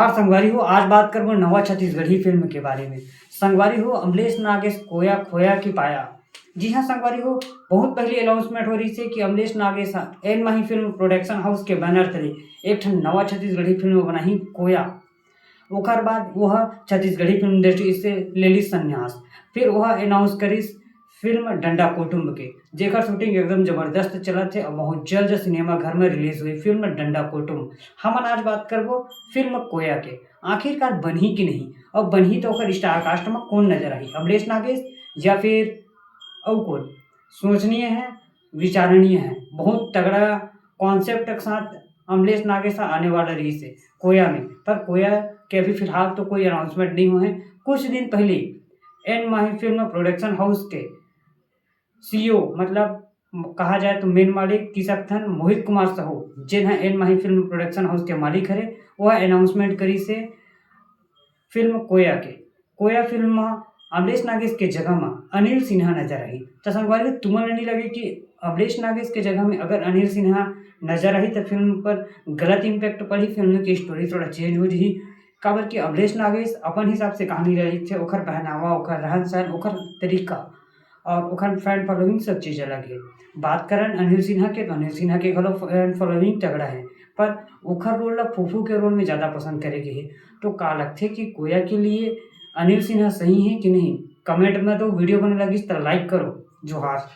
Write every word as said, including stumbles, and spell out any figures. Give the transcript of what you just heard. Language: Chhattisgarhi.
और संगवारी हो, आज बात करबो नवा छत्तीसगढ़ी फिल्म के बारे में। संगवारी हो, अमलेश नागेश कोया खोया की पाया। जी हाँ संगवारी हो, बहुत पहले अनाउंसमेंट हो रही से कि अमलेश नागेश एन माही फिल्म प्रोडक्शन हाउस के बैनर तले एक ठन नवा छत्तीसगढ़ी फिल्म बनाही कोया। ओकर बाद वह छत्तीसगढ़ी फिल्म इंडस्ट्री से ले ली संन्यास। फिर वह अनाउंस करिस फिल्म डंडा कुटुंब के, जेकर शूटिंग एकदम जबरदस्त चलत हे और बहुत जल्द सिनेमा घर में रिलीज हुई फिल्म डंडा कुटुंब। हमन आज बात करबो फिल्म कोया के, आखिरकार बनही कि नहीं, और बनही तो ओकर स्टार कास्ट में कौन नजर आही, अमलेश नागेश या फिर अउ कौन? सोचनीय है, विचारणीय है। बहुत तगड़ा कॉन्सेप्ट के साथ अमलेश नागेश आने वाला रही से कोया में, पर कोया के अभी फिलहाल तो कोई अनाउंसमेंट नहीं हुआ है। कुछ दिन पहले एन माही फिल्म प्रोडक्शन हाउस के सीईओ, मतलब कहा जाए तो मेन मालिक किसकथन मोहित कुमार साहू, जेन है एन माही फिल्म प्रोडक्शन हाउस के मालिक हरे, वह अनाउंसमेंट करी से फिल्म कोया के। कोया फिल्म में अमलेश नागेश के जगह में अनिल सिन्हा नजर आही। तो संगवारी हो, तुमन नहीं लगे कि अमलेश नागेश के जगह में अगर अनिल सिन्हा नजर आही तो फिल्म पर गलत इम्पैक्ट पड़ी, फिल्म की स्टोरी थोड़ा चेंज हो जाही। काबर कि अमलेश नागेश अपन हिसाब से कहानी ले लिखथे, ओकर पहनावा, ओकर रहन सहन, ओकर तरीका और ओकर फैन फॉलोइंग, सब चीज अलग है। बात करन अनिल सिन्हा के, तो अनिल सिन्हा के घलो फैन फॉलोइंग तगड़ा है, पर ओकर रोल ला फूफू के रोल में ज्यादा पसंद करे के है। तो का लगथे कि कोया के लिए अनिल सिन्हा सही है कि नहीं? कमेंट में तो वीडियो बने लगिस तो लाइक करो। जोहार।